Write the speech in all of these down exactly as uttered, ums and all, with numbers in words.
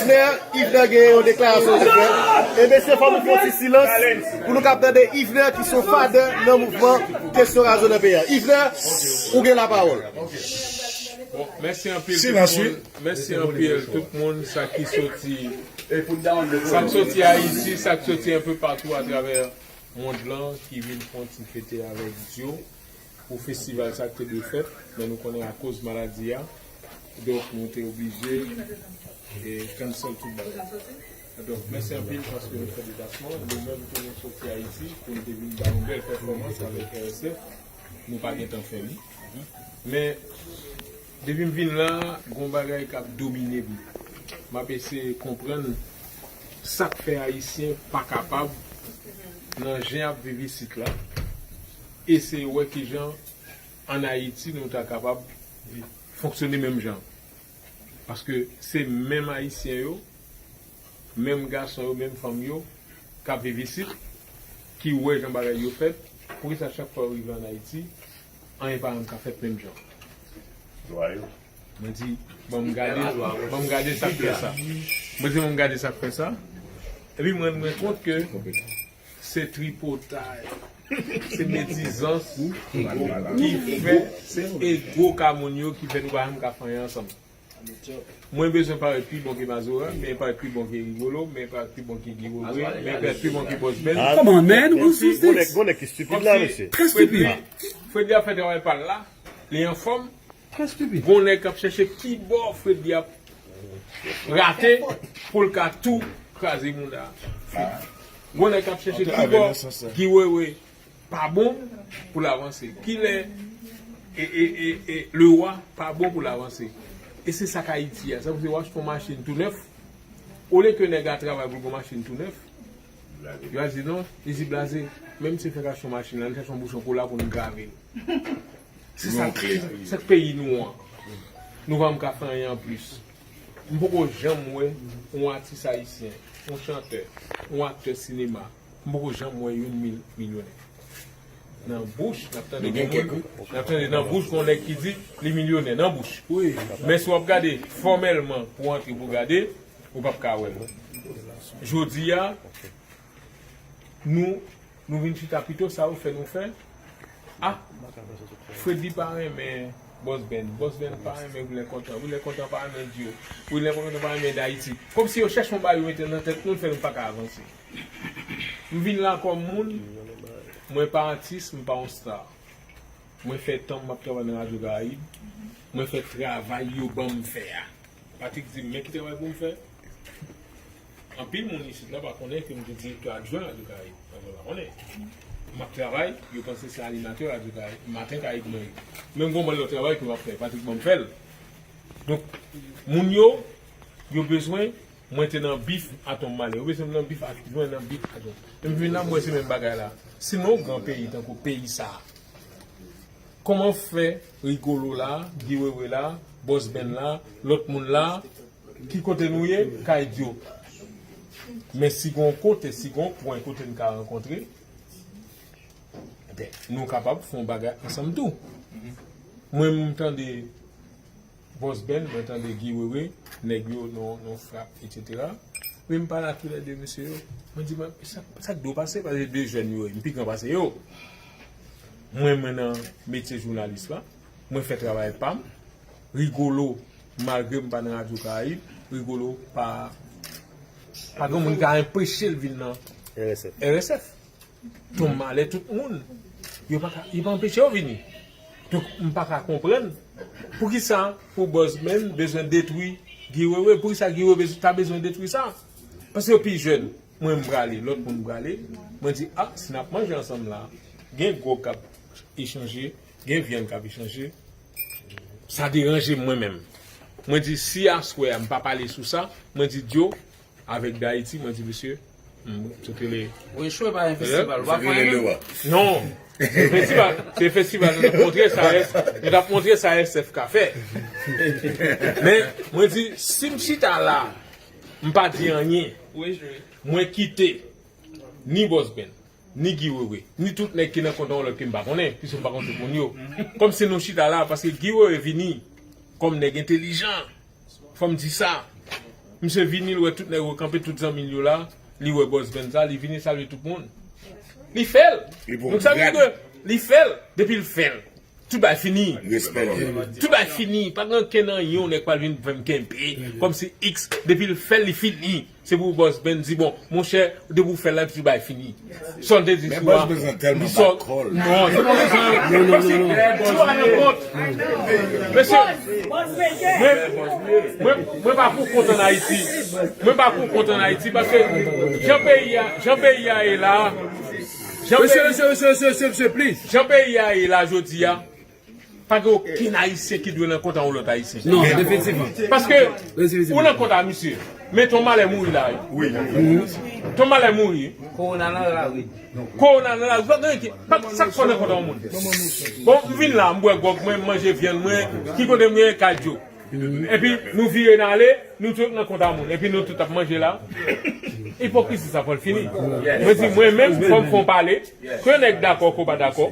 Yvner, Yvner gen yon deklarasyon pou fè. E mesye, fò nou fè yon ti silans pou nou kab tande Yvner ki se yon fadè nan mouvman kesyon razo nan peyi a. Yvner, ou gen lapawòl. Bon, mèsi anpil tout moun. Mèsi anpil tout moun, sa ki soti, sa k soti Ayiti, sa k soti enpe patou atravè mond lan, ki vin fè yon ti fete avèk Dio pou festival sa k te dwe fèt, men nou konnen akoz maladi a, donk nou te oblije e cancel tout bagay. Donk, mèsi anpil paske nou fè deplasman. Nou menm tou nou soti Ayiti pou nou te vin ba yon bèl pèfòmans avèk R S F. Nou pa gentan fè li. Men, depi m vin la, gon bagay k ap domine m. M ap eseye konprann sa k fè Ayisyen pa kapab nan jan y ap viv isit la, eseye wè kijan ann Ayiti nou ta kapab fonksyone menm jan. Paske se menm Ayisyen yo, menm gason yo, menm fanm yo k ap viv isit, ki wè jan bagay yo fèt, poukisa chak fwa yo rive ann Ayiti, anyen pa janm ka fèt menm jan? Mwen di, ban m gade, ban m gade sa k fè sa. Mwen di, ban m gade sa k fè sa. Epi mwen rann mwen kont ke se tripotay, se medizans ki fè, se ego ka moun yo ki fè nou pa janm ka fè anyen ansanm. Mwen bezwen parèt pi bon ke Mazora, men parèt pi bon ke Rigolo, men parèt pi bon ke Guy Wewe, men parèt pi bon ke Boss Ben. Kòman, men, nou sou stage? Gon nèg ki stipid la, mesye. Trè stipid. Freddy ap fè travay pa l la, li anfòm. Trè stipid. Gon nèg k ap chèche kibò Freddy ap rate pou l ka tou kraze mouda. Gon nèg k ap chèche kibò Guy Wewe pa bon pou l avanse. Kilè e, e, e, e, Lewa pa bon pou l avanse. E se sa k Ayiti a. Sa vle di w achte yon machin tou nèf, olye ke nèg la travay pou l gen yon machin tou nèf, yo a di non, li di blaze, menm si l fèk achte yon machin la, n chache yon bouchon kola pou n grave l. Se sa, se sa k peyi nou an. Nou pa menm ka fè anyen anplis. M poko janm wè yon atis ayisyen, yon chantè, yon aktè sinema, m poko janm wè youn mil milyonè. Nan bouch, n ap tande gen moun, n ap tande nan bouch gon nèg ki di li milyonè, nan bouch. Men si w ap gade fòmèlman pou w antre pou w gade, ou p ap ka wè l. Jodi a, nou, nou vin chita pito sa yo fè nou fè. Ah, Freddy pa renmen Boss Ben, Boss Ben pa renmen Wilner Kontan, Wilner Kontan pa renmen Dio, Wilner Kontan pa renmen Dayiti. Kòmsi yo chèche yon bagay yo mete nan tèt nou, l fè nou pa ka avanse. M vin la kòm moun, mwen pa atis, m pa yon star. Mwen fè tan m ap travay nan Radyo Karayib, mwen fè travay yo ban m fè a. Patrick di m, men ki travay pou m fè. Anpil moun isit la pa konnen ke m te direktè adjwen Radyo Karayib. Anpil pa konnen. M ap travay, yo panse se animatè Radyo Karayib, Maten Karayib mwen ye. Men m gon bann lòt travay ke m ap fè, Patrick ban m fè l. Donk, moun yo, yo bezwen mwen te nan bif a Tom Malè. Yo bezwen m nan bif a, mwen nan bif a Tom. Men m vin la, m wè se menm bagay la. Si nou yon gran peyi tankou peyi sa a, kòman fè Rigolo la, Guy Wewe la, Boss Ben la, lòt moun la, ki kote nou ye, ka ede yo. Men si gon kote, si gon pwen kote n ka rankontre, enben, nou kapab fè yon bagay ansanm tou. Mwen, m tande Boss Ben, mwen tande Guy Wewe, nèg yo, non, non frap, etsetera. Men m pale ak youn nan de mesye yo. Mwen di, mwen, sa, sa k dwe pase, paske de jèn yo ye, m pi gran pase yo. Mwen, mwen nan metye jounalis la, mwen fè travay pa m. Rigolo, malgre m pa nan Radyo Karayib, Rigolo pa, pa gen moun ka anpeche l vin nan R S F. R S F. Tom Malè, tout moun, yo pa ka, yo pa anpeche yo vini. Donk, m pa ka konprann poukisa pou Boss Ben bezwen detwi Guy Wewe, poukisa Guy Wewe ta bezwen detwi sa. Paske yo pi jèn. Mwen, m prale, lòt moun prale. Mwen di, ah, si n ap manje ansanm la, gen gwòg k ap echanje, gen vyann k ap echanje, sa deranje m mwen menm. Mwen di, si aswè a m pa pale sou sa, mwen di Dio, avèk Dayiti, mwen di, mesye, m, se te le Ou echwe pa yon festival, ou pa fè anyen menm. Non. Se festival, se festival, nou t ap montre sa, nou t ap montre sa S F ka fè. Men, mwen di, si m chita la, m pa di anyen, mwen kite ni Boss Ben, ni Guy Wewe, ni tout nèg ki nan kont an lòt ke m pa konnen, piske m pa konn tout moun yo. Kòmsi nou chita la, paske Guy Wewe vini kòm nèg entelijan. Fò m di sa. Misye vini, l wè tout nèg yo kanpe, tout zanmi l yo la. Li wè Boss Ben sa, li vini salye tout moun. Li fè l. Li bon. Donk sa vle di ke li fè l. Depi l fè l, tout bagay fini. Respè li. Tout bagay fini. Pa gen ankenn anyen yon nèg pral vin fè m kenbe. Kòmsi X, depi l fè l, li fini. Se pou Boss Ben di, bon, monchè, depi w fè l la, tout bagay fini. Sa w te di sou a. Li sòt. Non, se pa bezwen. Kòmsi, ti w a nan kont. Mesye, mwen, mwen, mwen pa pou kont ann Ayiti. Mwen pa pou kont ann Ayiti, paske jan peyi a, jan peyi a ye la, jan peyi, mesye, mesye, mesye, mesye, mesye, mesye, please. Jan peyi a ye la jodi a, pa gen okenn Ayisyen ki dwe nan kont a yon lòt Ayisyen. Non, definitivman. Paske ou nan kont a misye, men Ton Malè mouri la, wi. Wi. Ton Malè mouri. Kowona nan lari. Kowona nan lari. Pa gen anyen ki, pa, sa k fè w nan kont a yon moun? Bon, m vin la, m bwè gwòg mwen, m manje vyann mwen, ki kote m gen kadyo? Epi nou vire n ale, nou tout nan kont a moun. Epi nou tout ap manje la. Ipokrizi sa fò l fini. Mwen di, mwen menm, fò m fè yon pale. Ke nèg dakò, ke w pa dakò.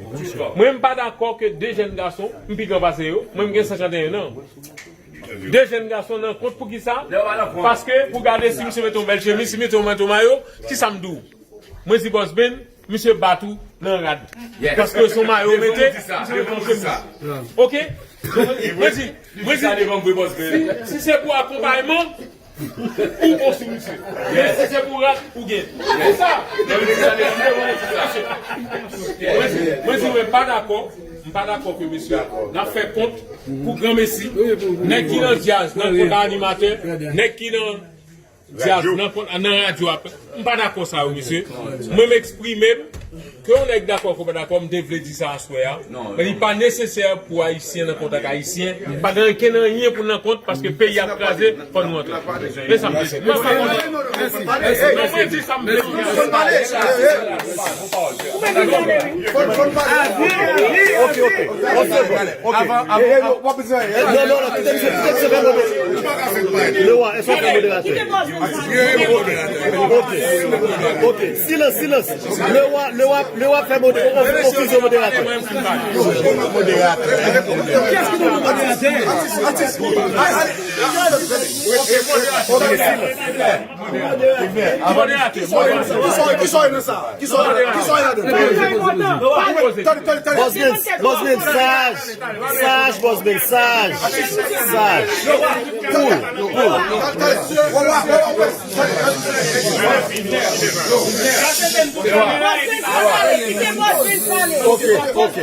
Mwen, m pa dakò ke de jèn gason, m pi gran pase yo. Mwen, m gen senkanteyen an. De jèn gason nan kont, poukisa? Paske pou gade si misye mete yon bèl chemiz, si mete yon manto mayo, kisa m di w? Mwen di Boss Ben, misye bat ou nan rad. Paske se yon mayo w mete, misye mete yon chemiz. Ok? Mwen di, mwen di, si, si se pou akonpayman, ou bon sou misye. Men si se pou rad, ou gen. Pou sa, mwen di, mwen di, mwen pa dakò, m pa dakò ke misye, n ap fè kont pou granmesi, nèg ki nan djaz, nan kont a animatè, nèg ki nan djaz, nan kont, nan radyo a, m pa dakò sa yo, mesye. Mwen, m eksprime m, ke yon nèg dakò, ke w pa dakò, m te vle di sa aswè a. Men li pa nesesè pou Ayisyen nan kont ak Ayisyen. Pa gen ankenn anyen pou n nan kont, paske peyi ap kraze, fò nou antre. E sa m vle di. Mwen pa konnen. Non, mwen di sa m vle di. Ok, ok. On se bon. Ok. Avan, avan, avan. Non, non, non, kite misye, kite misye fè modè. Lewa, èske w fè moderatè? Ok. Ok. Silans, silans. Lewa, Lewa, Lewa fè modè, o-, o-, ofisye moderatè. Modérateur. Qu'est-ce que nous modérateur? Boss Ben, Boss Ben, saj, saj, Boss Ben, saj, saj. Cool, cool. Ok, ok.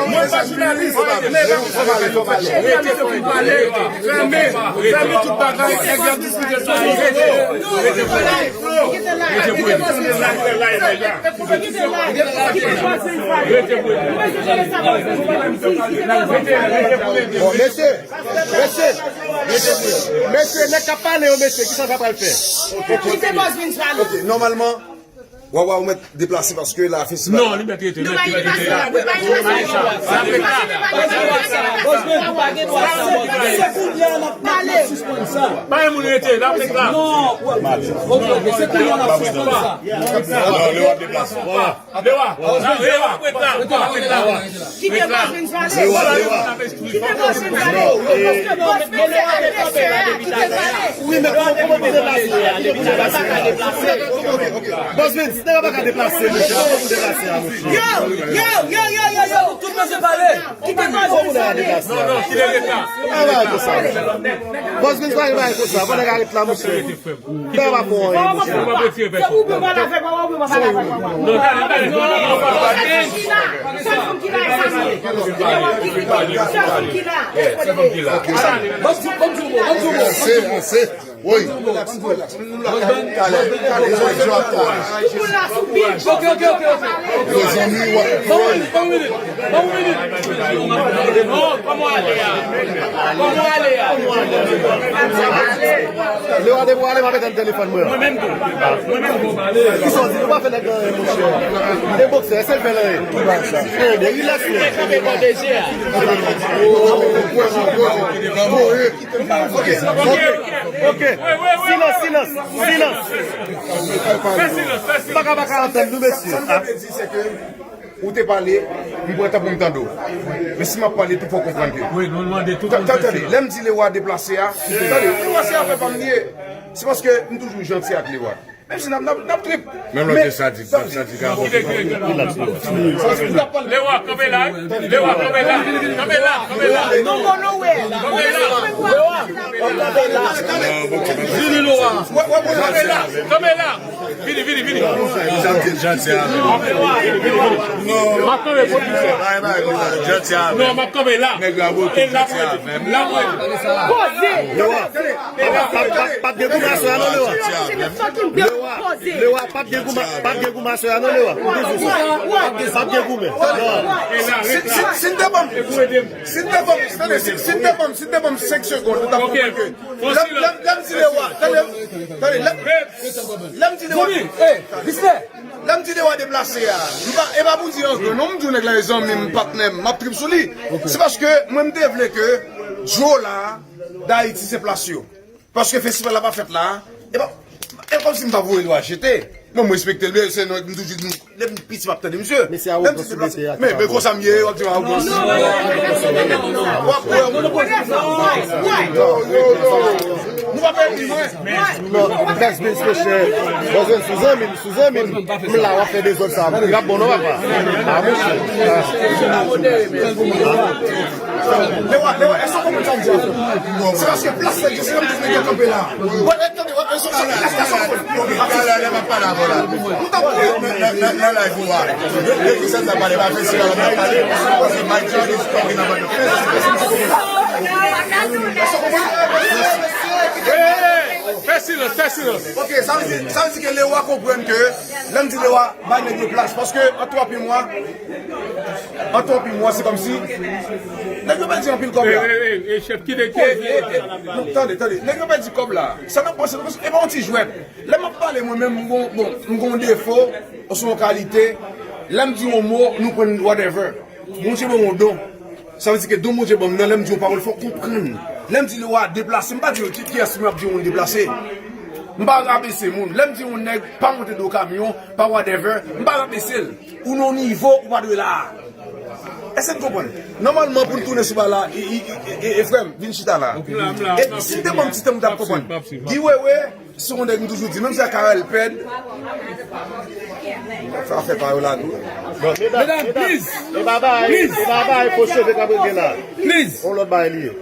Mwen pa jounalis, men fè m pale, fè m tout bagay, nèg y ap diskite sou rezo. Bon, mesye, mesye, mesye, nèg k ap pale yo, mesye, kisa sa pral fè? Kite Boss Ben pale. Ok, nòmalman, Wawa, ou mèt deplase paske la fin sou la. Non, li mèt rete, li mèt rete. Boss Ben, ou pa gen dwa sa, Boss Ben. Se kounye a n ap pale. Pa gen moun rete, la mèt la. Non, ok, ok, se kounye a n ap sispann sa. Non, Lewa deplase. Lewa, Lewa, Lewa. Kite Boss Ben pale. Lewa, Lewa. Kite Boss Ben pale. Paske Boss Ben se advèsè a, kite l pale. Wi, men kòman, kòman pou deplase? Boss Ben, si nèg la pa ka deplase, mesye, kòman pou deplase a, mesye? Yo, yo, yo, yo, yo, yo, yo. Tout mesye pale. Kite Boss Ben pale. Non, non, kite l la. Ah, bagay konsa. Boss Ben pa gen bagay konsa. Fò nèg la ret la, mesye. Fè pa fò anyen, mesye. Se ou pou pale avèk mwen, ou pou pale avèk mwen. Non, talè, talè. Sèl fanm ki la, sèl fanm ki la, e sa m ye. Sèl fanm ki la. Sèl fanm ki la. Bon, bon, bon, bon, bon, bon. Ase, ase. Wi. Talè, talè. Pou la sou pil. Ok, ok, ok, ok. Mezanmi, w ap pran. Kòman ale a? Kòman ale a? Lè w a depo ale, m ap etann telefòn mwen. Mwen menm tou. Mwen menm tou. Kisa w di? Nou pa fè nèg anyen, monchè. E boksè, èske l fè l anyen? Ebyen, rilaks, men. Kanpe bò de je a. Ok, ok, ok. Silans, silans, silans. Silans. Baka, baka, antann nou, mesye. Sa m ta vle di, se ke ou te pale, m pran tan pou m tande w. Men si m ap pale tou, fò w konprann ke. Wi, nou mande tout moun. Tande, lè m di Lewa deplase a, tande, Lewa se afè pa m li ye. Se paske m toujou janti ak Lewa. Menm si n ap, n ap, n ap trip. Menm lòt de sa di, sa di ka bon. Lewa, kanpe la. Lewa, kanpe la. Kanpe la, kanpe la. Non, non, non, wè. Kanpe la. Lewa, kanpe la. Vini, Lewa. Kanpe la. Kanpe la. Vini, vini, vini. Janti avè m. M ap kanpe, pwodisè. Janti avè m. Non, m ap kanpe la. Nèg la bote, janti avè m. Poze. Lewa. Pa, pa, pa, pa t gen goumen aswè a non, Lewa. Lewa, Lewa, pa t gen goumen, pa t gen goumen aswè a non, Lewa. M te di w sa. Pa t gen goumen. Non. Si, si, si n te ban m, si n te ban m, tande, si, si n te ban m, si n te ban m senk segonn, ou t ap konprann ke lè m, lè m, lè m di Lewa, tande, tande, lè m, lè m di Lewa, lè m di Lewa deplase a, m pa, e pa pou di anyen non, m di w nèg la e zanmi m, patnè m, m ap trip sou li. Se paske mwen m te vle ke Joe la, Dayiti se plas yo. Paske festival la pa fèt la, e pa, e kòmsi m pa voye Lewa jete. Mwen, mwen respekte l, men se non, m toujou di, lè m piti, m ap tande misye. Mesye, arogans ou mete a. Men, men konsa m ye, w ap di m arogans. W ap wè, w ap wè. Nou pa pèdi. Non, best beat special. Bon, se sou zanmi m, sou zanmi m. M la, w ap fè dezòd sa. M ap bon, non, papa. Ah, monchè. Lewa, Lewa, èske w konprann sa m di a, frè? Se paske plas la, se lè m di nèg yo kanpe la. Bon, e, tande, e, e, so, so, èske w konprann? Talè, lè m ap pale avè w la. Ou t ap pale. Nan, nan, nan, nan live ou a. Depi sèt la pale, pa festival la pale. Se my job is talking about the festival. Èske w konprann? Hey, hey, hey, fè silans, fè silans. Ok, sa vle di, sa vle di ke Lewa konprann ke, lè m di Lewa, bay nèg yo plas. Paske an twa pye mwa, an twa pye mwa, se kòmsi nèg yo pèdi anpil kòb la. E, e, e, e, chèf, kite, kite. Non, tande, tande. Nèg yo pèdi kòb la. Sa n ap panse, e pa yon ti jwèt. Lè m ap pale, mwen menm, m gon, bon, m gon defo, oswa yon kalite. Lè m di yon mo, nou pran whatever. Bondye ban m yon don. Sa vle di ke don Bondye ban m nan, lè m di yon pawòl, fò w konprann. Lè m di Lewa deplase, m pa di ki, kiyès mwen ap di yon moun deplase. M pa rabese moun. Lè m di yon nèg pa monte do kamyon, pa whatever, m pa rabese l. Ou nan yon nivo, ou pa dwe la a. Èske n konprann? Nòmalman, pou n tounen sou bagay la, e, e, e, e, e, frè m, vin chita la. E si n te ban m ti tan, m t ap konprann. Guy Wewe, se yon nèg m toujou di, menm si a Carel pèd, sa fè pa yo la tou. Bon, medam, medam, please, e babay, please, e babay, fo cheve k ap regle la. Please. On lòt bagay li ye.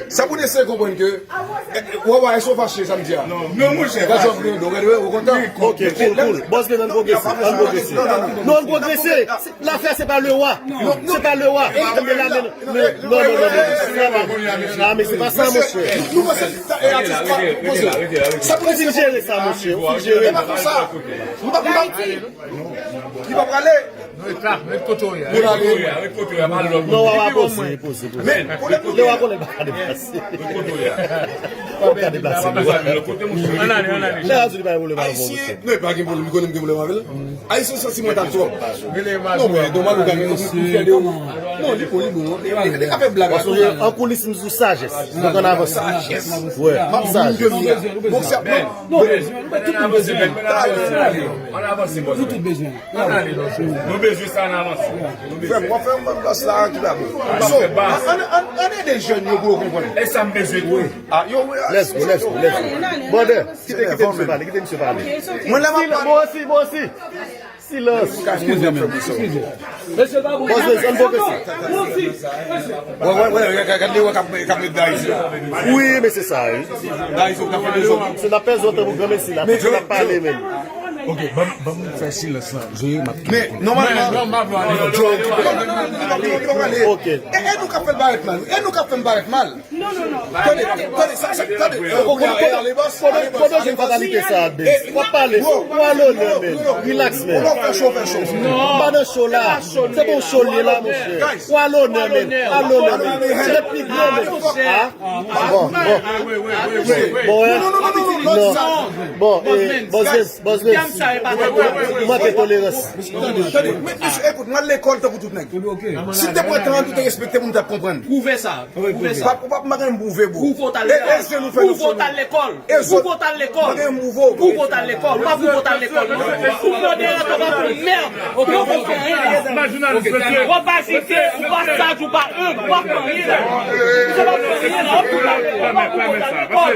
Sa pou n eseye konprann ke, e, e, Wawa, èske w fache sa m di a? Non, non, monchè. Gade w ap rive, gade w kontan. Ok, cool, cool. Bòs, men ann pwogrese, ann pwogrese. Non, ann pwogrese. Lafè se pa Lewa. Se pa Lewa. Ann de la men. Non, non, non, non, non, non, men se pa sa, monchè. Nou, nou panse, e, atis pa poze. Sa pou n eseye jere sa, monchè. Ou fin jere. E pa konsa. Nou pa, nou pa, li pa prale. Nou ret la, ret kote w ye. Ret kote w ye, ret kote w ye, pa lòt. Non, Wawa, poze, poze, poze. Men, pwoblèm nou gen. Lewa konnen pa ka deplase. Ret kote w ye. Ou ka deplase, Lewa. Ann ale, ann ale. Lè a di li pa gen pwoblèm avè w, monchè. Non, pa gen pwoblèm, li konnen m gen pwoblèm avè l. Ayisyen santi mwen ta twòp. Non, men, Donald ou ka gen yon fè de ou. Non, li bon, li bon. Li, li ka fè blag ak ou. An koulis, m sou sajès. Donk, ann avanse. Sajès. Wè, m ap sajès. Bon, se ap, non. Non, bezwen, nou tout bezwen. Ann avanse, bòs. Nou tout bezwen. Ann ale, non. Nou bezwen sa, ann avanse. Frè m, w ap fè yon bann plas la, ki pa bon. So, ann, ann, ann, ann ede jèn yo pou yo konprann. E sa m bezwen tou. Ah, yo, let's go, let's go, let's go. Brother, kite, kite misye pale, kite misye pale. Mwen, lè m ap pale. Bon, osi, bon, osi. Silans. Eskize, men. Eskize. Mesye, pa bon. Bòs, men, sa n poko se. Wè, wè, wè, gade, gade, wè, k ap, k ap met Dayis la. Wi, men se sa, wi. Dayis, w ap fè dezòd. Se n ap pèdi tan pou granmesi la, paske n ap pale, men. Ok, ban m, ban m fè silans lan. Zoe, m ap... Men, nòmalman, non, m ap pale. Ok. E, e nou k ap fè l parèt mal. E nou k ap fè m parèt mal. Non, non, non. Tande, tande, sa, sa, tande. Pandan, pandan, pandan, pandan, pandan, pandan, pandan, pandan, w ap pale, w a lonè, men. Relax, men. Ou fè cho, fè cho. M pa nan cho la. Se bon cho l ye la, monchè. W a lonè, men. A lonè, men. Rèplik, non, men. Ah, bon, bon. Bon, hein? Non, non, non, non, non, non. Bon, eh, Boss Vince, Boss Vince. Ou manke tolerans. Tande, tande. Men, mesye, ekout, mwen lekòl tankou tout nèg. Si m te pran tan an, m te respekte pou m t ap konprann. Pwouve sa. Pwouve sa. Ou p ap, ou p ap mande m pwouve, bro. Pwouve w t al lekòl. Pwouve w t al lekòl. Pwouve w t al lekòl. Pwouve w t al lekòl. Ou pa pwouve w t al lekòl, non. Ou pran de lòt, ou pa pou mèd. Ou pa pou fè anyen la. W ap ajite, ou pa saj, ou pa enb, ou pa fè anyen la. Ou pa fè anyen la. Ou pa pwouve w t al lekòl.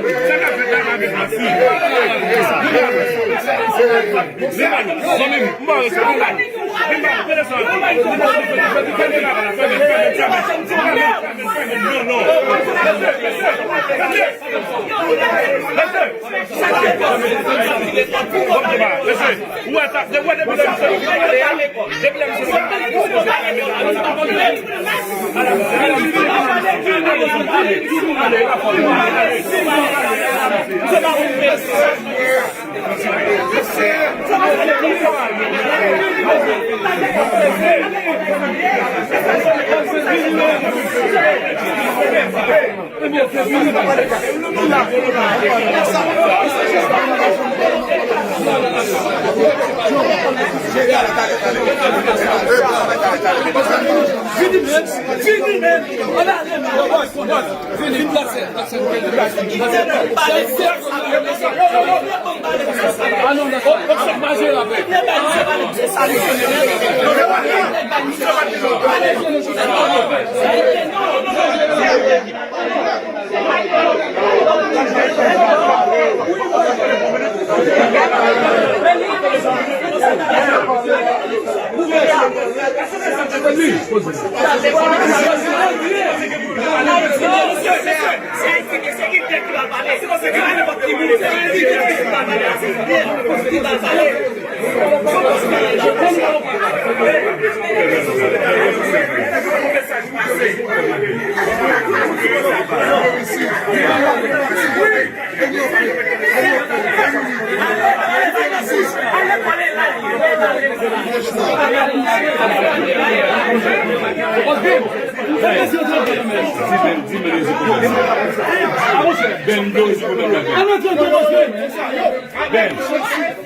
Ben,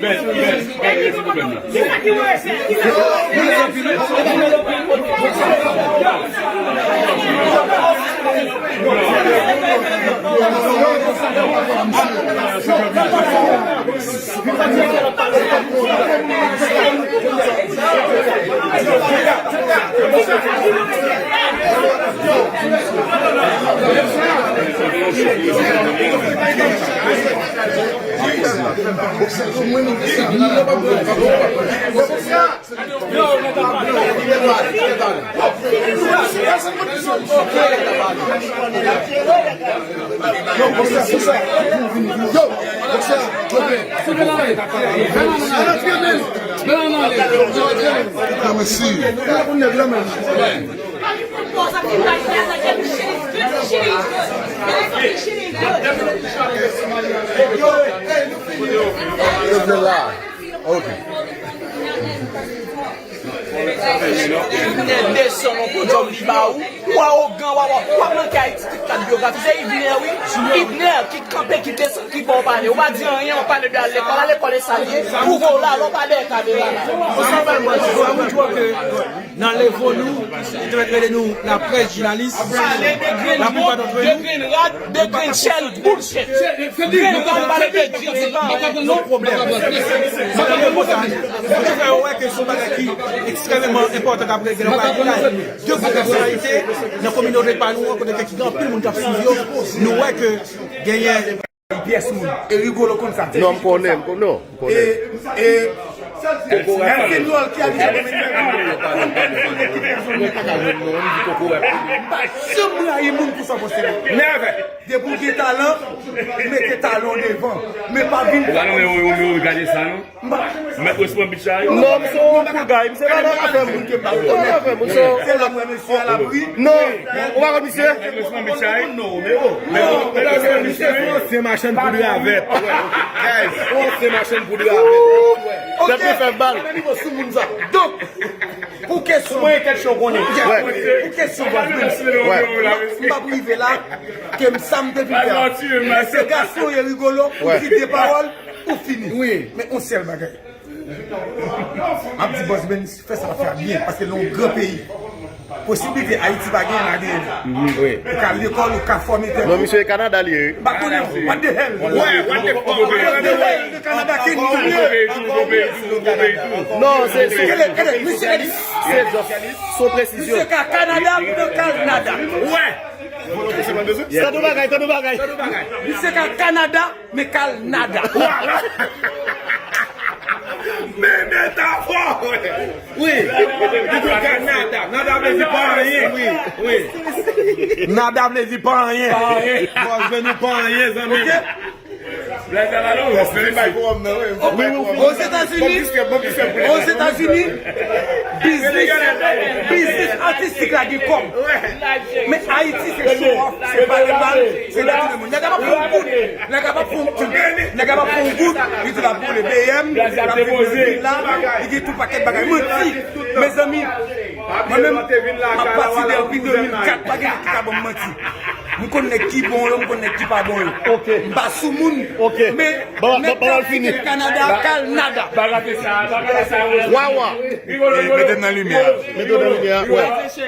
ben, ben, ben, silvouplè. Ok. Ibner desann yon kout zòm li ba ou. Ou awogan, ou ap, ou ap manke Ayiti tout kat byografi. Se Ibner, wi. Ibner ki kanpe, ki desann, ki ba w pale. Ou pa di anyen, ou pale de al lekòl. Al lekòl e sa l ye. Pwouve w la, lè w pa dèyè kamera la. Nan levo nou, li te mèt rele nou laprès, jounalis. Pale de grenn mòd, de grenn rad, de grenn chèn, bullshit. Grenn rad, pale de dirijan, yon pwoblèm. Se yon reportaj. Pou te fè yo wè ke se yon bagay ki ekstrèmeman enpòtan k ap regle nan pale de grenn pèsonalite nan kominote pa nou an, kote ke ki gen anpil moun k ap swiv yo. Nou wè ke genyen pyès moun. E Rigolo konn sa. Non, m konnen, m konnen, non, m konnen. E, e, Èl Senyòl ki abite Dominik, konn bèl zone ki fè zone. M pa janm rayi moun pou sa, Senyòl. Depi w gen talan, mete talan w devan. Men pa vin fè kòmsi. Gade sa, non? Mèt Wes pran bitch la, wi. Non, misye yon cool guy. Misye pa nan afè moun. Misye pa nan afè moun, so. Se la mwen mesye a labri. Non, ou pa konn misye? Mèt Wes pran bitch la, wi. Non, non, misye se yon ansyen machann poud ravèt. Guys, yon ansyen machann poud ravèt. Ok. Pèp yo fè bal. Nan nivo sou moun sa. Donk, pou kesyon. Mwen, kèk chon konnen. Pou kesyon, Vaz Prince. M p ap rive la, ke m sa m te vin fè. Men se gason ye Rigolo, ou di de pawòl, ou fini. Wi. Men yon sèl bagay. M ap di Bòs Ben, fè sa w ap fè a byen, paske nou yon gran peyi. Posiblite Ayiti pa genyen ladan l. Ou ka lekòl, ou ka fòme tèt ou. Non, misye Kanada li ye, wi. M pa konnen, what the hell? What the fuck? What the hell de Kanada ki n tou? Non, se, se, se just, se yon presizyon. Misye ka Kanada, m te kal nada. Tann yon bagay, tann yon bagay. Misye ka Kanada, men kal nada. Men metafò! Wi. Li di w ka nada. Nada vle di pa anyen. Wi, wi. Nada vle di pa anyen. Pa anyen. Bòs Ben, nou pa anyen, zanmi. Ok. Ozetazini, Ozetazini, biznis, biznis atistik la gen kòb. Men Ayiti se show off, se pale mal, se detounen moun. Nèg la p ap fè yon goud, nèg la p ap fè yon goud, nèg la p ap fè yon goud, li di l ap boule B M, l ap viv nan vil la, li gen tout pakèt bagay. Manti, mezanmi, mwen menm, m ap pati depi de mil kat, pa gen nèg ki ka ban m manti. M konn nèg ki bon yo, m konn nèg ki pa bon yo. Ok. M pa sou moun. Ok. Men, nèg k ap kite Kanada, kal nada. Pa gate sa, pa gate sa, Wawa. Mete m nan limyè. Mete w nan limyè, wè.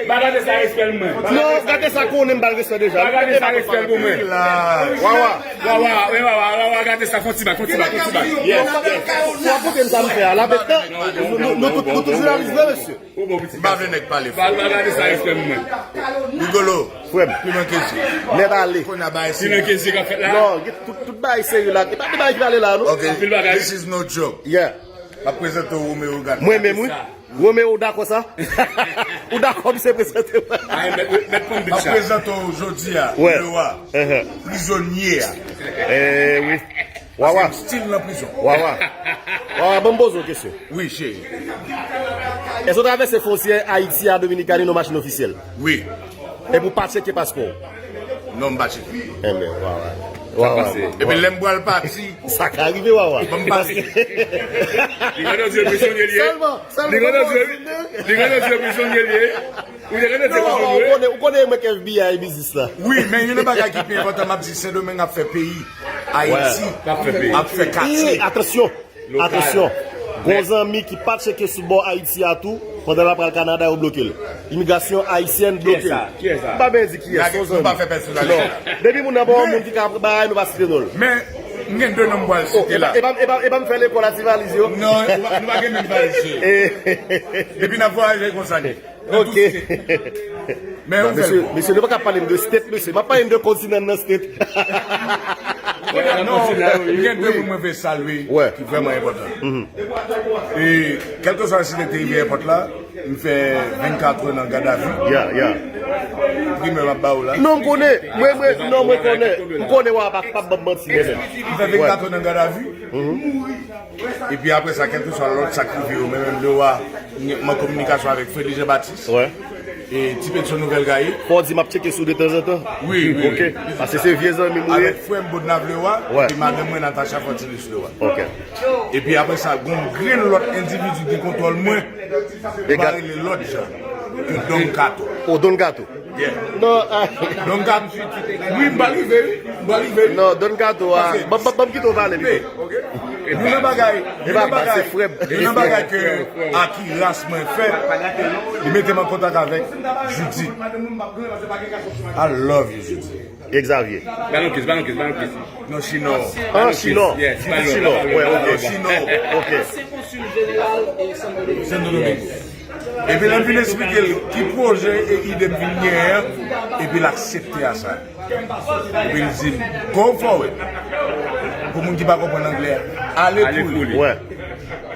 Pa gate sa, respè l mwen. Non, gate sa konnen m ba l respè deja. Pa gate sa, respè l pou mwen. Wawa. Wawa, wi, Wawa, Wawa, gate sa, fon ti bak, fon ti bak, fon ti bak. Yes, yes. Fò w konte m sa m fè a, la, nou, nou, nou tout, nou tout jounalis vre, mesye. M pa vle nèg pale fò. Ba, ba, gade sa, respè mwen. Rigolo. Frè m. Piman Kezi. Nèt ale. Kounye a bagay serye. Piman Kezi k ap fèt la. Non, tout, tout bagay serye la. E pa de bagay ki pale la, non. Ok. Anpil bagay. This is no joke. Yeah. M ap prezante w Romeo Gad. Mwen menm, wi. Romeo, ou dakò sa? Ou dakò misye prezante mwen? Ay, mèt, mèt pran bit sa. M ap prezante w jodi a, le wa, prizonye a. Eh, wi. Wawa. Paske m still nan prizon. Wawa. Wawa, ban m poze w kesyon. Wi, cheri. Èske w travèse fwontyè Ayiti a Dominikani nan machin ofisyèl? Wi. Epi w pa tcheke paspò w? Non, m pa tcheke. Enben, Wawa. Wawa. Epi lè m pral pati, sa ka rive, Wawa. Ban m pase. Li gen de zye prizonye li ye. Sèlman, sèlman. Li gen de zye, li gen de zye prizonye li ye. Ou te gen de zye prizonye li ye. Ou konnen, ou konnen mwen k F B I biznis la. Wi, men youn nan bagay ki pi enpòtan, m ap di, Sendomeng ap fè peyi. Ayiti ap fè katye. Atansyon, atansyon. Gon zanmi ki pa tcheke sou bò Ayiti a tou, pandan l ap pral Kanada, yo bloke l. Imigrasyon ayisyèn bloke l. M pa bezwen di kiyès, se yon zanmi. Non. Depi moun nan pa yon moun ki ka bay, nou pa site non l. Men, m gen de non m pral site la. E pa, e pa, e pa m fè lekòl a ti valiz yo? Non, nou pa, nou pa gen menm valiz yo. Depi n ap vwayaje konsa, li. Ok. Men, mesye, nou pa ka pale m de state, mesye. M ap pale m de kontinan nan state. Non, gen de moun mwen vle salye, ki vrèman enpòtan. E, kèlkeswa si te rive èpòt la, m fè vennkat è nan gadavi. Primè m ap ba w la. Non, m konnen. Mwen, mwen, non, mwen konnen. M konnen w ap, p ap ban m manti, mwen menm. M fè vennkat è nan gadavi. Epi apre sa, kèlkeswa lòt sa k rive yo, men menm Lewa, m an kominikasyon avèk Freddy Jean Baptiste. E Ti Petso Nouvèl Gaye. Fò w di m ap tcheke sou de tanzantan. Wi, wi, wi. Ok. Paske se vye zanmi m ou ye. Avèk frè m Bodnav Lewa, epi madanm mwen Natacha Fortilus Lewa. Ok. Epi apre sa, gon grenn lòt endividi ki gen kontwòl mwen, yo pa rele lòt jan ke Don Kato. O Don Kato. Yeah. Non, ah. Don Kato. Wi, m pa rive, wi. M pa rive, wi. Non, Don Kato, ah. Ban, ban, ban m kite w pale pito. Youn nan bagay, youn nan bagay, youn nan bagay ke Aki ras mwen fè, li mete m an kontak avèk Judith. I love you, Judith. E Xavier. Ba nou kiss, ba nou kiss, ba nou kiss. Non, Chino. Ah, Chino. Yes, Judith Chino. Ouais, ok. Chino. Ok. Santo Domingo. Epi lè m fin esplike l ki pwojè e ide m vin genyen an, epi l aksepte a sa. Epi l di m, "Go for it." Pou moun ki pa konprann anglè, ale pou li. Ouais.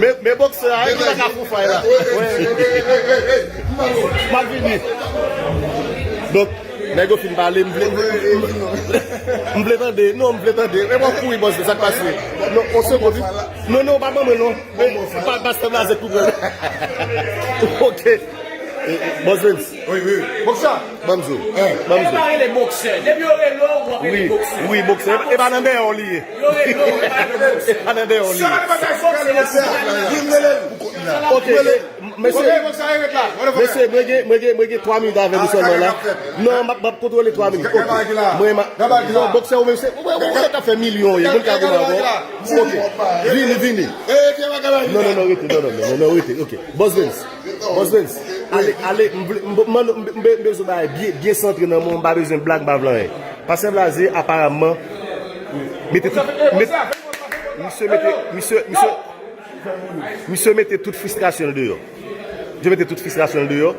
Men, men boksè a, ki pa ka fou fay la. M ap vini. Donk, nèg yo fin pale, m vle, m vle tande. Non, m vle tande. E mwen kouri, bòs, sa k pase? Non, on segonn, wi. Non, non, pa ban mwen, non. Pa, pastè Blaze tou pran. Ok. E, e, Bòs Vens. Wi, wi. Boksè. Ban m zo. Ban m zo. E pa rele boksè. Depi yo rele w, w ap rele boksè. Wi, boksè. E pa nan dèyè w li ye. Yo rele w, e pa rele boksè. E pa nan dèyè w li ye. Ok. Mesye, mesye, mwen gen, mwen gen, mwen gen twa minit avè nou sèlman la. Non, m ap, m ap kontwole twa minit. Ok. Mwen, ma, non, boksè ou menm, se, ou, ou, ou ka fè milyon, ye, moun ka goumen avè w. Ok. Vini, vini. Non, non, non, rete, non, non, non, non, non, rete. Ok. Bòs Vens. Bòs Vens. Ale, ale, m vle, m, m, m, m, m bezwen bagay byen, byen santre nan men w, m pa bezwen blag, m pa vle anyen. Pastè Blaze, aparamman, mete tout, met, misye mete, misye, misye, Misye mete tout fristrasyon l deyò. Misye mete tout fristrasyon l deyò.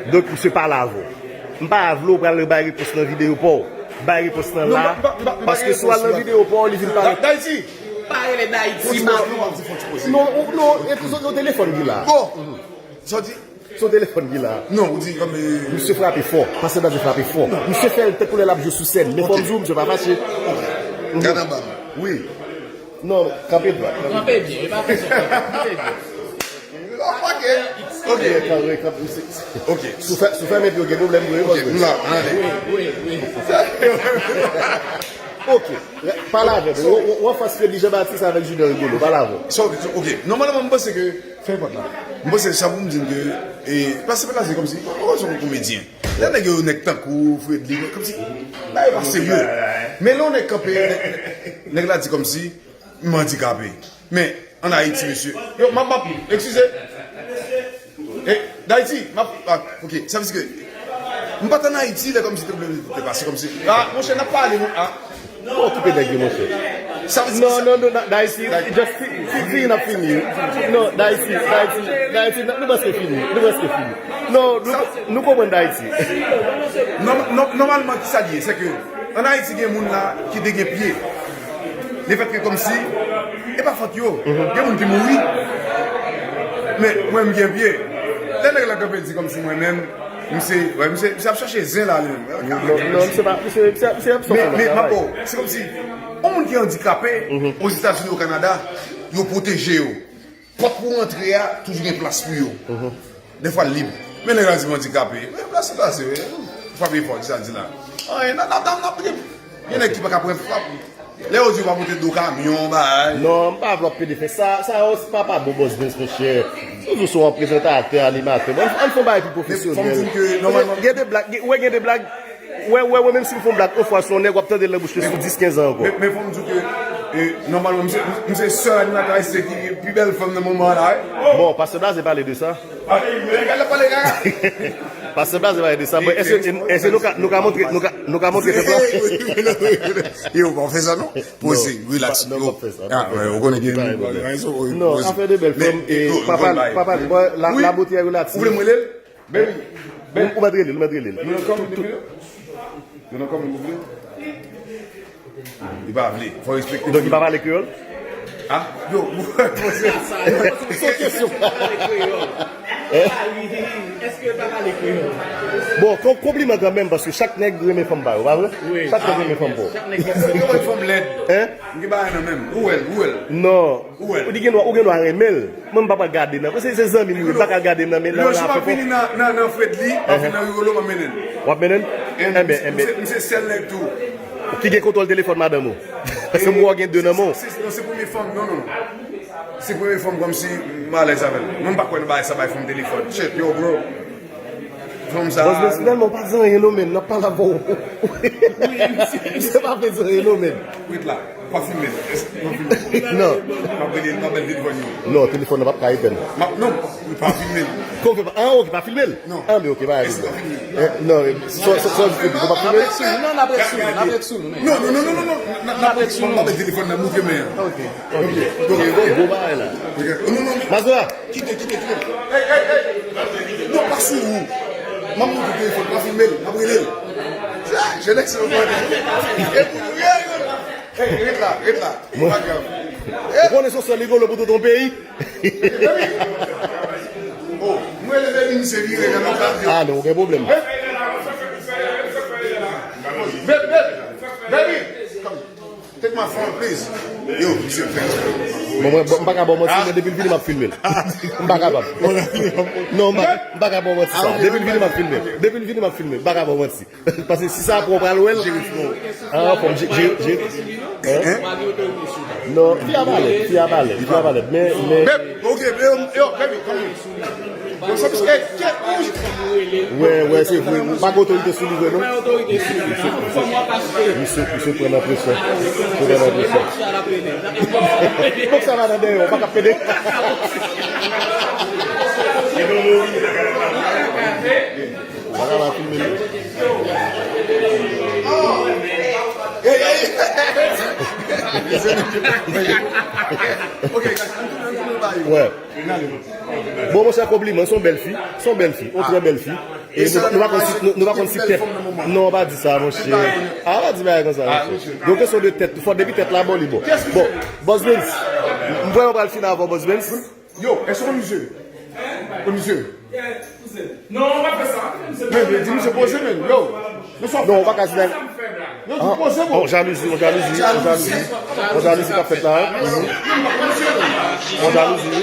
Donk, misye pale avè w. M pa vle w pral bay repons nan videyo pa w. Bay repons nan la. Paske si w al nan videyo pa w, li vin parèt. Dayiti! Pa rele Dayiti, Mario. Non, non, e tou, se yon telefòn ki la. Bon. Sa w di? Se yon telefòn ki la. Non, ou di kòm, e, misye frape fò. Pastè Blaze frape fò. Misye fè l tankou lè l ap jwe sou sèn. Men fò m di w, misye pa fache. Gad anba m. Wi. Non, kanpe dwat. Kanpe byen, e pa fè sa, kanpe byen. Ok. Ok. Kanpe, kanpe, se, se. Ok. Si w fè, si w fèmen pye w gen pwoblèm vre, wi, bòs. Ok, m la, ale. Wi, wi, wi. Ok. Pale avè m. W, w, w anfas Fredly Jean Baptiste avèk Junior Rigolo. Pale avè m. So, ok. Nòmalman, m panse ke, fè pòt la. M panse sa pou m di ke, e, pastè Blaze kòmsi, ou wè se yon komedyen. Lè nèg yo, nèg tankou Fredly, kòmsi, bagay yo pa serye. Men lè yon nèg kanpe, nèg, nèg la di kòmsi, m andikape. Men, ann Ayiti, mesye. Yo, m ap, m ap, eskize. E, Dayiti, m ap, ah, ok, sa vle di ke m pa t ann Ayiti, lè kòmsi tranblemanntè te pase, kòmsi. Ah, monchè, n ap pale, nou, ah. Pa okipe nèg yo, monchè. Sa vle di non, sa. Non, non, non, Dayiti, just fi-, fi-, fini, n ap fini. Non, Dayiti, Dayiti, Dayiti, nou prèske fini, nou prèske fini. Non, nou, nou konprann Dayiti. Nòm-, nòm-, nòmalman, ki sa l ye? Se ke ann Ayiti, gen moun la ki te gen pye. Lefètke kòmsi, e pa fòt yo. Gen moun ki mouri. Men, mwen, m gen pye. Lè nèg la kanpe di kòmsi mwen menm, misye, wè, misye, misye ap chache zen la, li menm. Non, non, misye pa, misye, misye, misye ap sòti nan travay. Men, men, m ap ba w, se kòmsi, yon moun ki andikape, Ozetazini, o Kanada, yo pwoteje yo. Pòt pou rantre a, toujou gen plas pou yo. Dèfwa l lib. Men nèg la di m andikape. Men plas la se, frape fò, ki sa l di la? Anyen, n ap, n ap, n ap, gen nèg ki pa ka pran frap. Lè yo di yo pa pote do kamyon, bagay. Non, m pa vle w ap pede fè sa. Sa yo, se pa, pa bon, bòs Vens, monchè. Ou di w se yon prezantatè, animatè. Bon, ann fè yon bagay pi pwofesyonèl. Gen de blag, gen, wè, gen de blag. Wè, wè, wè, menm si m fè yon blag yon fwa sou yon nèg, w ap tande l nan bouch li sou dis, kenz an ankò. Men, men fò m di w ke, e, nòmalman, m se, m se sèl animatè ayisyen ki gen pi bèl fanm nan moman an la, wi. Bon, Pastè Blaze pale de sa. Pastè Blaze pale de sa. Bon, èske, èske nou ka, nou ka montre, nou ka, nou ka montre pèp la? Yo, pa fè sa, non. Poze, relax. Non, non, pa fè sa. Ah, ou konnen gen, non, afè de bèl fanm, e, papa, papa, la, la beauté est relative. Ou vle m rele l? Baby, baby. Ou mèt rele l, ou mèt rele l. You wanna come in the middle? You wanna come in the middle? Li pa vle. Fò respekte. Donk, li pa pale kreyòl? Ah, yo, se yon kesyon. Èske l pa pale kreyòl? Bon, kon konpliman kanmenm, paske chak nèg renmen fanm pa yo, pa vre? Wi. Chak nèg renmen fanm pa yo. Chak nèg renmen fanm. Yo wè fanm lèd. Hein? M gen bagay nan men m. Ou wè l, ou wè l. Non. Ou wè l. Ou di gen dwa, ou gen dwa renmen l. Mwen, m pa pral gade nan. Se, se zanmi m, m pa ka gade nan, men nan. Lè jou pa fini nan, nan, nan Fredly, pa fini nan Rigolo, m ap mennen l. W ap mennen l? Enben, enben. M se, m se sèl nèg tou. Ki gen kontwòl telefòn madanm ou? Paske m wè w gen de nan men w. Se, se, non, se premye fanm, non, non. Se premye fanm kòmsi m alèz avè l. Mwen, m pa kwè nan bagay sa, bay fanm telefòn. Shit, yo, bro. Fanm sa. Bòs, men finalman, w pa di anyen non, men n ap pale avè w. Misye pa vle di anyen non, men. Ret la. Pa filme l. Èske w pa filme l? Non. M ap rele l, m ap bal telefòn yo. Non, telefòn nan p ap ka etèn. M ap, non, pa filme l. Kòman w fè pa? Ah, ok, pa filme l? Non. Ah, men ok, pa gen pwoblèm. Eh, non, sò, sò, sò, ou pa filme l? N ap ret sou nou, non, n ap ret sou nou, n ap ret sou nou, men. Non, non, non, non, non, non, n ap, n ap, n ap ret sou nou. M ap bal telefòn nan, montre men an. Ok, ok. Gwo bagay la. Ok. Non, non, non. Mazora. Kite, kite, kite. Hey, hey, hey. Non, pa sou ou. M ap montre telefòn, pa filme l, m ap rele l. Ah, je nèg se yon bandi. Hey, ret la, ret la. Mwen. Pa grav. Ou konnen se yon sèl Rigolo pou tout yon peyi. Oh, m rele Baby, misye vire nan lòt radyo. Ah, non, okenn pwoblèm. Baby, baby, baby, come. Take my phone, please. Yo, misye fè. Bon, mwen, m pa ka ba w manti, men depi l vini, m ap filme l. M pa kapab. Non, m pa, m pa ka ba w manti sa. Depi l vini, m ap filme l. Depi l vini, m ap filme l. M pa ka ba w manti. Paske si sa apre w pral wè l. Ah, fò m je, je, je. Hein? Non, fi a pale, fi a pale, fi a pale. Men, men. Babe, ok, yo, yo, baby, come here. Wè, wè, se vre. Ou pa gen otorite sou li vre, non? Misye, misye, misye, misye pran nan presyon. Misye pran nan presyon. Fòk sa va nan dèyè, ou pa ka pede. Ou pa ka va filme li. Wè. Bon, monchè, konpliman, se yon bèl fi. Se yon bèl fi, yon trè bèl fi. E nou, nou pa konn si, nou, nou pa konn si tèt. Non, pa di sa, monchè. Ah, pa di bagay konsa, monchè. Gen kesyon de tèt, fò depi tèt la bon, li bon. Bon, Boss Benz, m kwè nou pral fini avè w, Boss Benz. Yo, èske w konn misye? Konn misye? Non, w ap fè sa. Men, men, di misye poze, men, yo. Non, w pa ka di la. Yo, di poze, bro. On jalouzi, on jalouzi, on jalouzi. On jalouzi k ap fèt la, wi. On jalouzi, wi.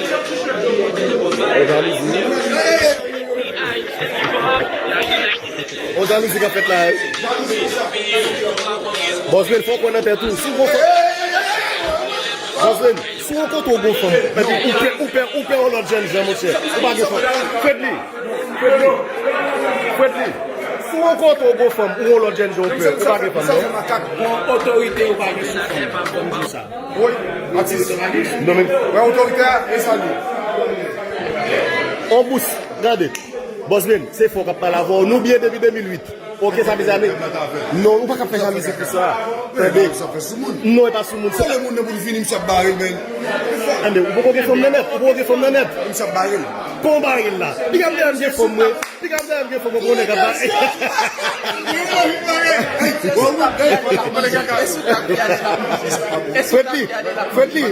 On jalouzi, wi. On jalouzi k ap fèt la, wi. Bòs Benz, fò w kwè nan tèt ou. Si w gon fò. Bòs Benz. Si w rankontre yon gwo fanm, epi ou pè, ou pè, ou pè yon lòt jènjan, monchè, ou pa gen fanm. Fredly, Fredly, Fredly, si w rankontre yon gwo fanm ou yon lòt jènjan, ou pè, ou pa gen fanm, non? Sa fè makak, bon, otorite ou pa gen sou fanm. Fò m di w sa. Wi, atis. Non, men wè otorite a, e sa li. On bous, gade. Bòs Benz, se fò k ap pale avè w. Nou byen depi de mil uit. Ok, sa vle di ane. Non, ou pa ka fè jalouzi pou sa. Tande. Non, e pa sou moun. Sa le moun nan pou l vini, misye ap bare l, men. Tande, ou poko gen fanm nan nèt, ou poko gen fanm nan nèt. Misye ap bare l. Kon bare l la. Piga m dèyè m gen fanm, mwen. Piga m dèyè m gen fanm, mwen, konnen k ap bare. Fredly, Fredly.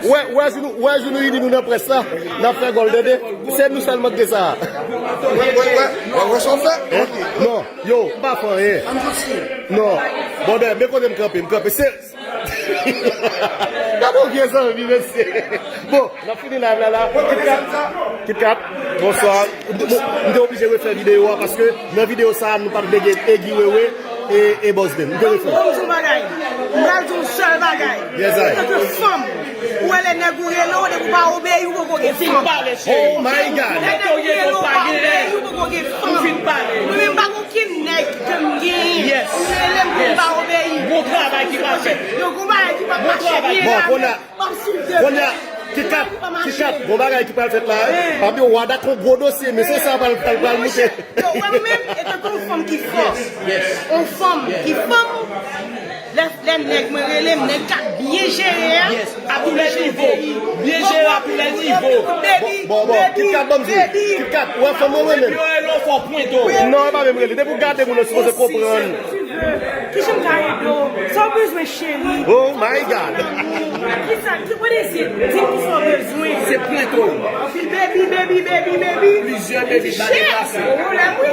Wè, wè, si nou, wè, si nou ini nou nan près la, n ap fè gòl, tande. Se nou sèlman k gen sa. Wè, wè, wè, wè, wè sa w fè? Non. Yo, m pa fè anyen. Non. Bon, ben, men kote m kanpe, m kanpe. Se, gade yon vye zanmi, mesye. Bon, n ap fini live la, la. KitKat, KitKat, bonswa. M te, m te oblije refè videyo a, paske nan videyo sa, nou pa t bege Egi Wewe e, e Bòs Benz. M te refè. Bon, m di yon bagay. M pral di yon sèl bagay. Yes, I. Antanke fanm, ou wè lè nèg ou rele w, depi w pa obeyi, ou poko gen fanm. Oh my God. Lè nèg ou rele w pa obeyi, ou poko gen fanm. Mwen menm, m pa gen okenn nèg ke m genyen. Yes. Ou rele m pou m pa obeyi. Bon travay ki pa fèt. Yo, gon bagay ki pa mache byen la. Bon, kounye a, kounye a, KitKat, KitKat, gon bagay ki pral fèt la, wi. Papi, Wada kon gwo dosye, mesye sa pral, pral, pral moute. Yo, wè mwen menm, etanke yon fanm ki fò. Yes. Yon fanm ki fanm, lè, lè nèg mwen rele m, nèg k ap byen jere a. Yes, à tous les niveaux. Byen jere à tous les niveaux. Bon, bon, bon, KitKat, ban m di w. KitKat, ou wè fanm mwen, mwen menm. Depi yo rele w, fò w pwente w. Non, e pa menm rele. Depi w gade moun nan, sipoze konprann. Kijan m ka ede w? Sa w Bezwen cheri. Oh my God. Kisa, ki, what is it? Di m kisa w bezwen. Se plento. Anpil baby, baby, baby, baby. Plizyè baby ba deplase. Ou pwoblèm, wi.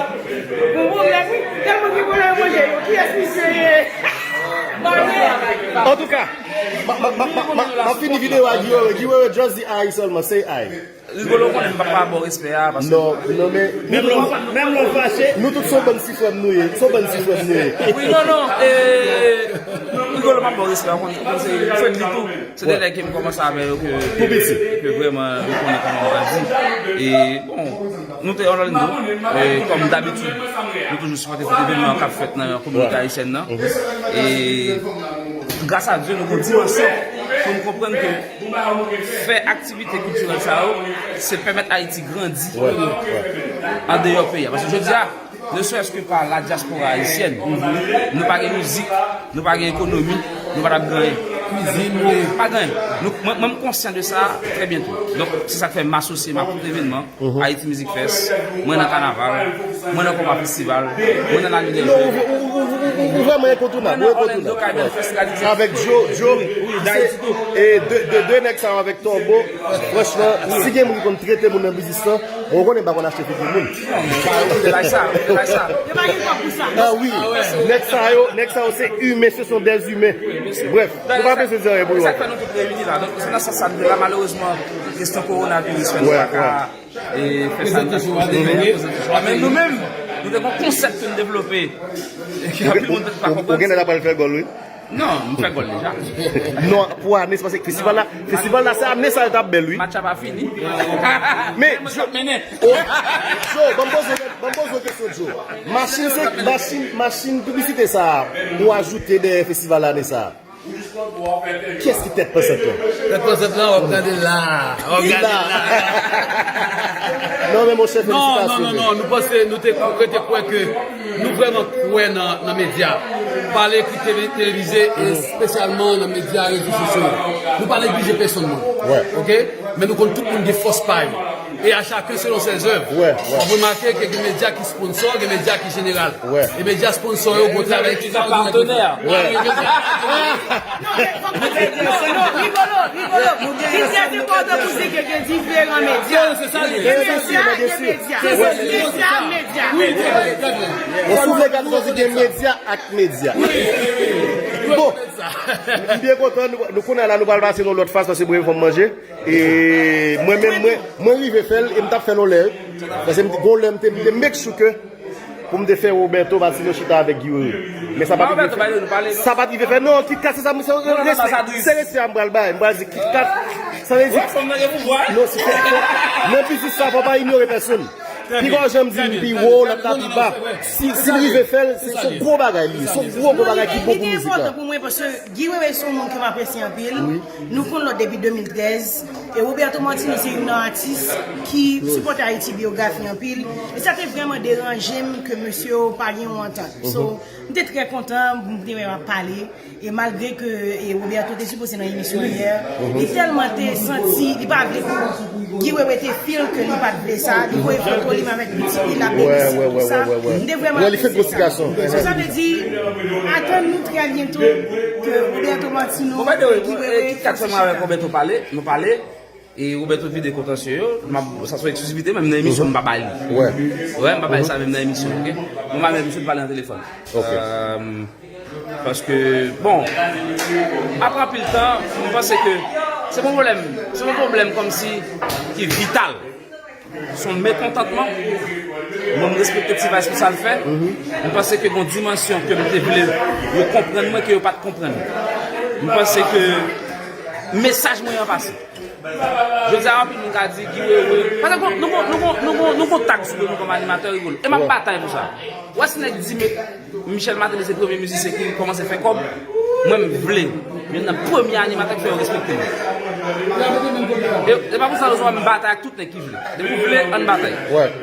Ou pwoblèm, wi. Tèlman gen pwoblèm manje yo. Kiyès misye ye? Antouka, m ap fini videyo a Guy Wewe. Guy Wewe, just di hi sèlman. Say hi. Rigolo, konnen m pa pa ba w respè a, paske non, non, men menm lè w fache. Nou tout se yon bann ti frè m nou ye. Se yon bann ti frè m nou ye. Wi, non, non, eh, Rigolo, m ap ba w respè a, ou konn, ou konn se friendly tou. Se de nèg ke m kòmanse avè yo ke, ke, ke vrèman m konnen kòman m grandi. E, bon, nou te on lòt nivo. E, kòm dabitid, nou toujou sipòte tout evènman k ap fèt nan kominote ayisyèn nan. E, gras a Dye, nou gen yon dimansyon pou n konprann ke fè aktivite kiltirèl sa yo, se pèmèt Ayiti grandi andeyò peyi a. Paske jodi a, ne serait-ce que par la diaspora haïtienne, nou pa gen mizik, nou pa gen ekonomi, nou pa t ap gen anyen. Kwizin, wi. Pa gen anyen. Nou, mwen, mwen, m konsyan de sa trè byento. Donk, se sa k fè m asosye m ak tout evènman. Haiti Music Fest, mwen nan kanaval, mwen nan Konpa Festival, mwen nan La Nuit des Jeux. Non, ou, ou vrèman enkontounab, ou enkontounab. Avèk Joe, Joe, se, e de, de, de nèg sa yo avèk Turbo, franchman, si gen moun ki konn trete moun nan biznis lan, bon, ou konnen m pa konn achte figi moun. Yo pa gen kòb pou sa. Ah wi, nèg sa yo, nèg sa yo se imen, ce sont des humains. Brèf, nou pa bezwen di anyen pou yo ankò. Sa k fè nou tout reyini la. Donk, se nan sans sa nou ye la, malerezman, kesyon kowonaviris fè nou pa ka e fè sa n ta sipoze fè. Men nou menm, nou te gen yon konsèp ke n devlope. Epi anpil moun pètèt pa konprann. Ou gen lè ta pral fè gòl, wi. Non, m fè gòl deja. Non, pou ane, se paske festival la, festival la, se ane sa l t ap bèl, wi. Match la pa fini. Men, Joe, ban m poze, ban m poze yon kesyon, Joe. Machin, se, machin, machin piblisite sa a, ou ajoute dèyè festival la ane sa a. Kiyès ki tèt pansant lan? Tèt pansant lan, w ap gade la. W ap gade la. Non, men monchè, felisitasyon. Non, non, non, non, nou panse, nou te rete kwè ke nou vrèman kwè nan, nan medya. Pa l ekri, tele-, televize, e espesyalman nan medya rezo sosyo yo. Nou pa neglije pèsonn moun. Oke? Men nou konn tout moun gen fòs pa yo. E a chaken selon ses œuvres. W ap remake ke gen medya ki sponsò, gen medya ki jeneral. E medya sponsò yo, bon travay ki fè. Patenè. Non, men fòk nou di, non, non, Rigolo, Rigolo. Li trè enpòtan pou di ke gen diferan medya. Gen medya, gen medya. Medya, medya. Bon, si w vle gade, gen medya ak medya. Bon, m byen kontan, nou, nou konnen la, nou pral pase nan lòt faz, paske mwen, fò m manje. E mwen menm, mwen, mwen rive fè l, e m t ap fè l yon lè, wi. Paske m, gon lè m te, m te make sure ke pou m te fè Roberto Martino chita avèk Guy Wewe. Men sa pa t rive fè. Sa pa t rive fè. Non, KitKat, se sa, se respè, se respè a m pral bay. M pral di KitKat, sa vle di. Non, se fò, nan biznis sa, fò pa inyore pèsonn. Piga w janm di m pi wo, l ap ta pi ba. Si, si l rive fè l, se, se yon gwo bagay li ye. Se yon gwo, gwo bagay ki bon pou mizik la. Li te enpòtan pou mwen paske Guy Wewe se yon moun ke m apresye anpil. Nou konn lòt depi de mil trèz. E Roberto Martino se youn nan atis ki sipòte Ayiti byografi anpil. E sa te vrèman deranje m ke mesye yo pa gen yon antant. So, m te trè kontan, m te wè m ap pale. E malgre ke, e, Roberto te sipoze nan emisyon yè, li tèlman te santi, li pa vle pou Guy Wewe te feel ke li pa t vle sa, li voye foto li menm avèk pitit li, l ap beni sou sa. M te vrèman apresye sa. So, sa vle di, atann nou trè byento ke Roberto Martino, Guy Wewe fè yon ti chita. Roberto pale, nou pale. E Roberto vide kontansye yo, m ap, sa se yon eksklizivite, menm nan emisyon, m pa bay li. Wè, m pa bay sa menm nan emisyon, oke? Mwen, m pa bay misye pale nan telefòn. Oke. Euh, paske, bon, apre anpil tan, m panse ke se yon pwoblèm, se yon pwoblèm kòmsi ki vital. Se yon mekontantman. Mwen, m respekte T-Vice pou sa l fè. M panse ke gen yon dimansyon ke m te vle yo konprann mwen, ke yo pa t konprann. M panse ke mesaj mwen an pase. Jodi a, anpil moun ka di Guy Wewe. Paske nou gon, nou gon, nou gon, nou gon, nou gon tag sou do nou kòm animatè, Rigolo. E m ap batay pou sa. Ou wè si nèg di Michel Martelly se premye mizisyen ki kòmanse fè kòb, mwen m vle youn nan premye animatè k fè yo respekte m. E, e pa pou sa rezon m batay ak tout nèg ki vle. Depi w vle, ann batay.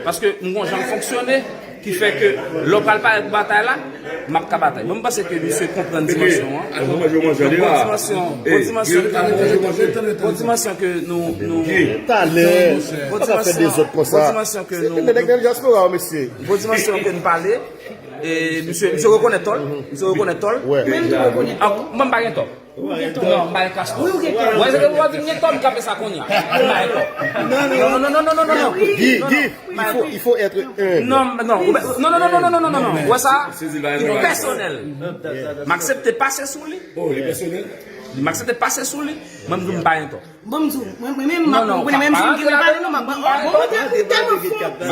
Paske m gon jan m fonksyone. Ki fè ke lè w pral parèt pou batay la, m ap ka batay. Bon, m panse ke misye konprann dimansyon an. Bon dimansyon, bon dimansyon ke nou, bon dimansyon ke nou, nou, talè, bon dimansyon, bon dimansyon ke nou, bon dimansyon ke nou pale. E, misye, misye rekonèt tò l. Misye rekonèt tò l. Mwen m tou rekonèt tò. Mwen m pa gen tò. Non, m pa gen kras tò. Wi, ou gen kras. Mwen se ke ou pa vin gen tò, m kape sa kounye a. M pa gen tò. Non, non, non, non, non, non, non. Guy, Guy, il faut, il faut être humble. Non, non, non, non, non, non, non, non, non, non, non, non. Ou wè sa? Li pèsonèl. M aksepte pase sou li. Oh, li pèsonèl? M aksepte pase sou li. Mwen m di m pa gen tò. Bon, m di w, mwen, mwen menm, m ap konprann, menm si m gen dwa pale, non, m ap, bon, bon, bon, tèlman fò. Bon,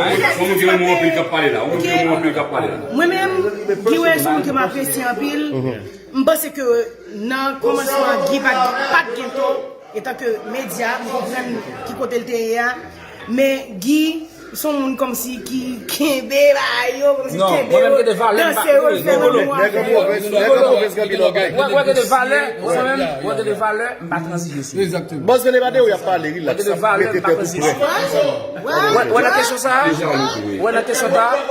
mwen gen moun anpil k ap pale la. Mwen gen moun anpil k ap pale la. Mwen menm, Guy Wellison, moun ke m apresye anpil, m panse ke nan kòmansman, Guy pa t, pa t gen tò, etanke medya, m konprann ki kote l te ye a, men Guy, se yon moun kòmsi ki kenbe bagay yo, kòmsi kenbe yo, danse yo, l fè nan mwa. Nèg an pwovens, nèg an pwovens gen anpil ògèy. Wè, wè, gen de valè, mwen menm, wè, gen de valè, m pa tranzije sou li. Bòs vin epate w, y ap pale, rilaks, mete tèt ou prè. Wè, wè nan kesyon sa a, wè nan kesyon sa a,